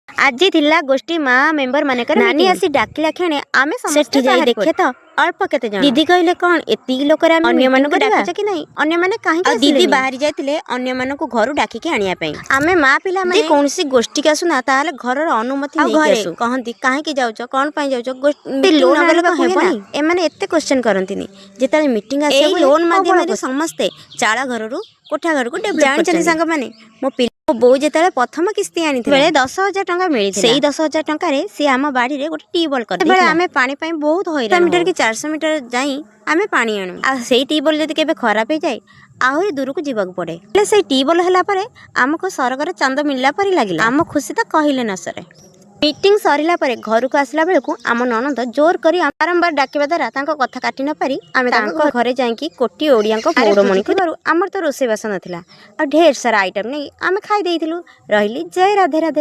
ଆଜି ଥିଲା ଗୋଷ୍ଠୀ ମା ମେମ୍ବର ମାନଙ୍କର। ନାନୀ ଆସି ଡାକିଲା କ୍ଷଣେ ଆମେ ସମସ୍ତେ ଯାଇ ଦେଖେ ତ ଅଳ୍ପ କେତେ ଜଣ। ଦିଦି କହିଲେ, "କ'ଣ ଏତିକି ଲୋକରେ ଆମେ ଅନ୍ୟମାନଙ୍କୁ ଡାକୁଛ କି ନାହିଁ? ଅନ୍ୟମାନେ କାହିଁକି?" ଦିଦି ବାହାରି ଯାଇଥିଲେ ଅନ୍ୟମାନଙ୍କୁ ଘରୁ ଡାକିକି ଆଣିବା ପାଇଁ। ଆମେ ମା ପିଲା ମାନେ କୌଣସି ଗୋଷ୍ଠୀକି ଆସୁନା, ତାହେଲେ ଘରର ଅନୁମତି ନେଇକି ଆସୁ। କହନ୍ତି, "କାହିଁକି ଯାଉଛ? କ'ଣ ପାଇଁ ଯାଉଛ?" ଲୋନ ନଗଲେ ହେବନି। ଏମାନେ ଏତେ କ୍ୱେଶ୍ଚନ କରନ୍ତିନି। ଯେତେବେଳେ ମିଟିଂ ଆସିବ, ଲୋନ ମାଧ୍ୟମରେ ସମସ୍ତେ ଚାଳ ଘରରୁ କୋଠା ଘରକୁ ଡେଭଲପ ଜାଣିଛନ୍ତି। ସାଙ୍ଗମାନେ, ମୋ ପିଲା, ମୋ ବୋଉ ଯେତେବେଳେ ପ୍ରଥମ କିସ୍ତି ଆଣିଥିଲା ବେଳେ 10,000 ଟଙ୍କା ମିଳିଥିଲା। ସେଇ 10,000 ଟଙ୍କାରେ ସିଏ ଆମ ବାଡ଼ିରେ ଗୋଟେ ଟ୍ୟୁବୱେଲ୍ କରିଦେଇଥିଲା। ଆମେ ପାଣି ପାଇଁ ବହୁତ ହଇରାଣ। ମିଟର କି 400 ମିଟର ଯାଇ ଆମେ ପାଣି ଆଣୁ। ଆଉ ସେଇ ଟ୍ୟୁବୱେଲ୍ ଯଦି କେବେ ଖରାପ ହେଇଯାଏ, ଆହୁରି ଦୂରକୁ ଯିବାକୁ ପଡ଼େ। ହେଲେ ସେଇ ଟ୍ୟୁବୱେଲ୍ ହେଲା ପରେ ଆମକୁ ସରଗର ଚାନ୍ଦ ମିଳିଲା ପରି ଲାଗିଲା। ଆମ ଖୁସି ତ କହିଲେ ନ ସରେ। ମିଟିଂ ସରିଲା ପରେ ଘରକୁ ଆସିଲା ବେଳକୁ ଆମ ନଣନ୍ଦ ଜୋର କରି ବାରମ୍ବାର ଡାକିବା ଦ୍ୱାରା ତାଙ୍କ କଥା କାଟି ନ ପାରି ଆମେ ତାଙ୍କ ଘରେ ଯାଇକି କୋଟି ଓଡ଼ିଆଙ୍କ ମୌଡ଼ମଣି ଥିବାରୁ ଆମର ତ ରୋଷେଇବାସ ନଥିଲା, ଆଉ ଢେର ସାରା ଆଇଟମ୍ ନେଇ ଆମେ ଖାଇ ଦେଇଥିଲୁ। ରହିଲି, ଜୟ ରାଧେ ରାଧେ।